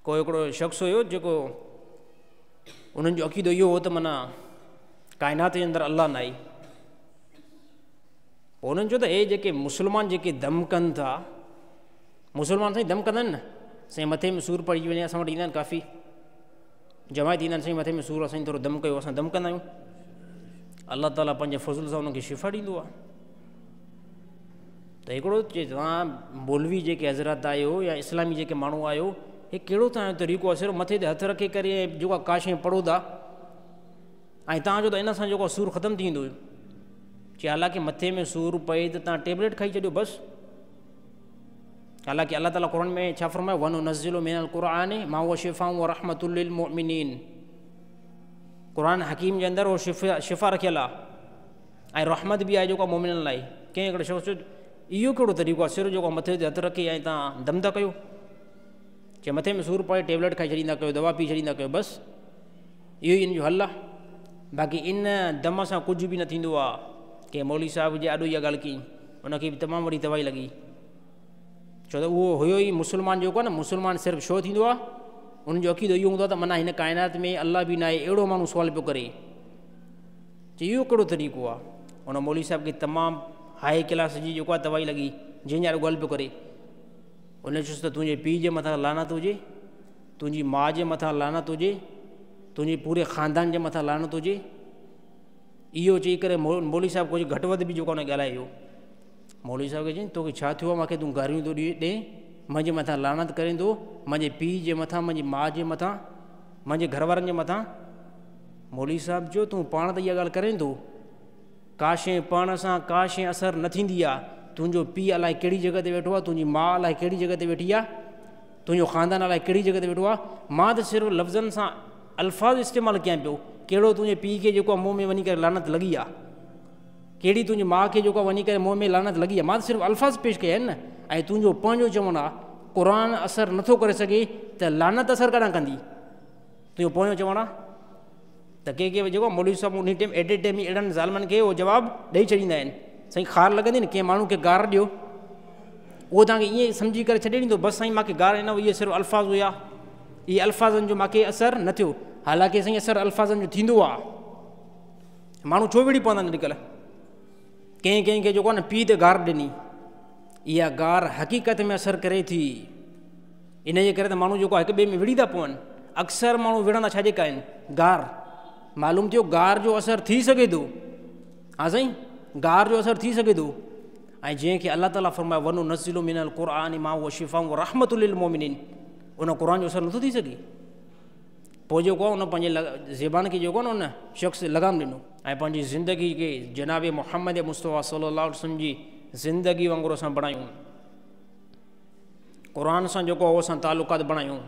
को हिकिड़ो शख़्स हुयो जेको उन्हनि जो अक़ीदो इहो हो त माना काइनात जे अंदरि अलाह न आई। पोइ उन्हनि चयो त हे जेके मुस्लमान जेके दम कनि था, मुस्लमान साईं दम कंदा आहिनि न, साईं मथे में सूर पइजी वञे, असां वटि ईंदा आहिनि काफ़ी जमायत ईंदा आहिनि, साईं मथे में सूर आहे, साईं थोरो दम कयो, असां दम कंदा आहियूं, अलाह ताला पंहिंजे फ़ज़ल सां उन्हनि खे शिफ़ा ॾींदो आहे। त हिकिड़ो चए तव्हां मौलवी जेके हज़रत आहियो या इस्लामी जेके माण्हू आहियो, हे कहिड़ो तव्हांजो तरीक़ो आहे, सिर्फ़ु मथे ते हथु रखे करे जेको आहे का शइ पढ़ो था ऐं तव्हांजो त इन सां जेको सूर ख़तमु थी वेंदो। चए हालांकि मथे में सूर पए त तव्हां टेबलेट खाई छॾियो बसि। हालांकि अलाह ताला क़ुरान में छा फरमायो, वनुनज़्ज़िलु मिनल क़ुरान मा हुव शिफ़ाउन व रहमतुल लिल मुमिनीन। क़ुरान हकीम जे अंदरि उहो शिफ़ा शिफ़ा रखियलु आहे ऐं रहमत बि आहे जेको आहे मोमिननि लाइ। कंहिं हिकिड़े शख़्स चयो इहो कहिड़ो तरीक़ो आहे, सिर्फ़ु जेको मथे ते हथु रखे ऐं तव्हां दम था कयो, चए मथे में सूर पए टेबलेट खाई छॾींदा कयो, दवा पी छॾींदा कयो, बसि इहो ई इन जो हल आहे, बाक़ी इन दम सां कुझु बि न थींदो आहे। कंहिं मौलवी साहिब जे आॾो इहा ॻाल्हि कई, हुनखे बि तमामु वॾी तबाही लॻी, छो त उहो हुयो ई मुस्लमान जेको आहे न, मुस्लमान सिर्फ़ु छो थींदो आहे, उन्हनि जो अक़ीदो इहो हूंदो आहे त माना हिन काइनात में अलाह बि न आहे, अहिड़ो माण्हू सुवाल पियो करे, चए इहो कहिड़ो तरीक़ो आहे। हुन मौलवी साहिब खे तमामु हाई क्लास जी जेको आहे तबाही लॻी, जंहिंजे आॾो ॻाल्हि पियो करे। हुन चयोसि त तुंहिंजे पीउ जे मथां लानत हुजे, तुंहिंजी माउ जे मथां लानत हुजे, तुंहिंजे पूरे ख़ानदान जे मथां लानत हुजे। इहो चई करे मौलवी साहिबु कुझु घटि वधि बि जेको आहे ॻाल्हाए वियो। मौलवी साहिबु खे चयईं तोखे छा थियो आहे, मूंखे तूं गारियूं थो ॾे, मुंहिंजे मथां लानत करें थो, मुंहिंजे पीउ जे मथां, मुंहिंजी माउ जे मथां, मुंहिंजे घर वारनि जे मथां। मौलवी साहिबु चयो तूं पाण त इहा ॻाल्हि करें थो, का शइ पढ़ण सां का शइ असरु न थींदी आहे, तुंहिंजो पीउ अलाए कहिड़ी जॻह ते वेठो आहे, तुंहिंजी माउ अलाए कहिड़ी जॻह ते वेठी आहे, तुंहिंजो ख़ानदान अलाए कहिड़ी जॻह ते वेठो आहे। मां त सिर्फ़ु लफ़्ज़नि सां अल्फ़ाज़ इस्तेमालु कयां पियो, कहिड़ो तुंहिंजे पीउ खे जेको आहे मुंहं में वञी करे लानत लॻी आहे, कहिड़ी तुंहिंजी माउ खे जेको आहे वञी करे मुंहं में लानत लॻी आहे, मां त सिर्फ़ु अल्फ़ाज़ पेश कया आहिनि न। ऐं तुंहिंजो पंहिंजो चवणु आहे क़ुरान असरु नथो करे सघे त लानत असरु काॾां कंदी, तुंहिंजो पंहिंजो चवणु आहे। त के के जेको मौलवी साहिबु उन टाइम एट ए टाइम अहिड़नि ज़ालिमनि खे उहो जवाबु ॾेई छॾींदा आहिनि। साईं खार लॻंदी न, कंहिं माण्हू खे गार ॾियो, उहो तव्हांखे ईअं सम्झी करे छॾे ॾींदो, बसि साईं मूंखे गार ॾिनो, इहे सिर्फ़ु अल्फ़ाज़ हुया, इहे अल्फ़ाज़नि जो मूंखे असरु न थियो। हालांकि साईं असरु अल्फ़ाज़नि जो थींदो आहे। माण्हू छो विड़ी पवंदा आहिनि अॼुकल्ह, कंहिं कंहिंखे जेको आहे न पीउ ते गार ॾिनी, इहा गार हक़ीक़त में असरु करे थी। इन जे करे त माण्हू जेको आहे हिक ॿिए में विड़ी था पवनि। अक्सर माण्हू विढ़ंदा छाजे का आहिनि, गार। मालूम थियो गार जो असरु थी सघे थो, हा साईं गार जो असरु थी सघे थो। ऐं जंहिंखे अलाह ताला फरमायो वनुनज़्ज़िलु मिनल क़ुरान मा हुव शिफ़ाउन व रहमतुल लिल मुमिनीन, उन क़ुरान जो असरु नथो थी सघे। पोइ जेको आहे उन पंहिंजे ज़बान खे जेको आहे न उन शख़्स लगाम ॾिनो ऐं पंहिंजी ज़िंदगी खे जनाब मुहम्मद मुस्तफ़ा सल्लल्लाहु अलैहि वसल्लम जी ज़िंदगी वांगुरु असां बणायूं, क़ुरान सां जेको आहे असां तालुकात बणायूं,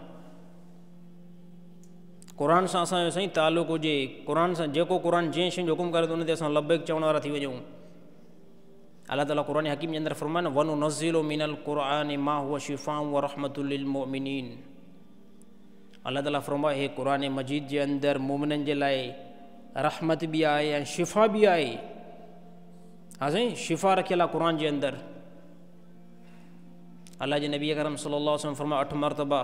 क़ुरान सां असांजो साईं तालुक हुजे, क़ुरान सां जेको क़ुरान जंहिं शइ जो हुकुम करे थो उन ते असां लब्बैक चवण वारा थी वञूं। अलाह ताला क़ुरान हकीम जे अंदरि फरमाए न वनुनज़्ज़िलु मिनल क़ुरान मा हुव शिफ़ाउन व रहमतुल लिल मुमिनीन। अलाह ताला फरमाए हे क़ुरान मजीद जे अंदरि मोमिननि जे लाइ रहमत बि आहे ऐं शिफ़ा बि आहे। हा साईं शिफ़ा रखियलु आहे क़ुरान जे अंदरि। अलाह जे नबी करम सल्लल्लाहु अलैहि वसल्लम फरमायो 8 मरतबा,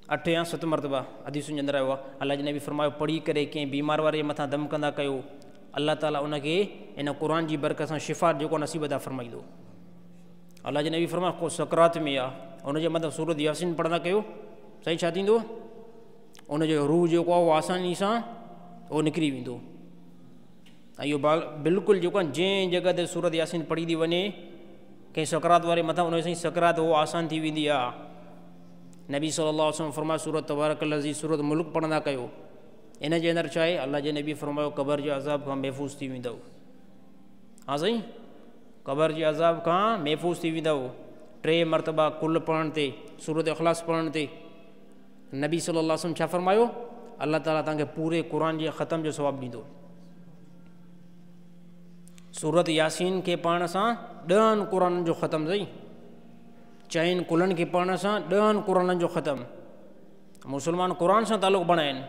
8 या 7 मरतबा हदीसुनि जे अंदरि आयो आहे। अलाह जे नबी फरमायो पढ़ी करे कंहिं बीमार वारे मथां दम कंदा कयो, अलाह ताला उनखे इन क़ुरान जी बरकत सां शिफ़ा जेको नसीब अदा फरमाईंदो। अलाह जे नबी फरमायो को सकरात में आहे उनजे मथां सूरत यासीन पढ़ंदा कयो, साईं छा थींदो, उनजो रूह जेको आहे उहो आसानी सां उहो निकिरी वेंदो। ऐं इहो बिल्कुलु जेको आहे जंहिं जॻह ते सूरत यासीन पढ़ी थी वञे कंहिं सकरात वारे मथां, उन साईं सकरात उहो आसान थी वेंदी आहे। नबी सल्लल्लाहु अलैहि वसल्लम फरमायो सूरत तबारक लज़ी सूरत मुल्क पढ़ंदा कयो, इन जे अंदरि छा आहे, अलाह जे नबी फरमायो क़बर जे अज़ाब खां महफ़ूज़ थी वेंदव। हा साईं क़बर जे अज़ाब खां महफ़ूज़ थी वेंदव। 3 मरतबा कुल पढ़ण ते, सूरत इख़लास पढ़ण ते नबी सल्लल्लाहु अलैहि वसल्लम छा फरमायो, अलाह ताला तव्हांखे पूरे क़ुरान जे ख़तम जो सवाबु ॾींदो। सूरत यासीन खे पढ़ण सां 10 क़ुराननि जो ख़तम, साईं 4 कुलनि खे पढ़ण सां 10 क़ुराननि जो ख़तम। मुस्लमान क़ुरान सां तालुक़ बणाइनि।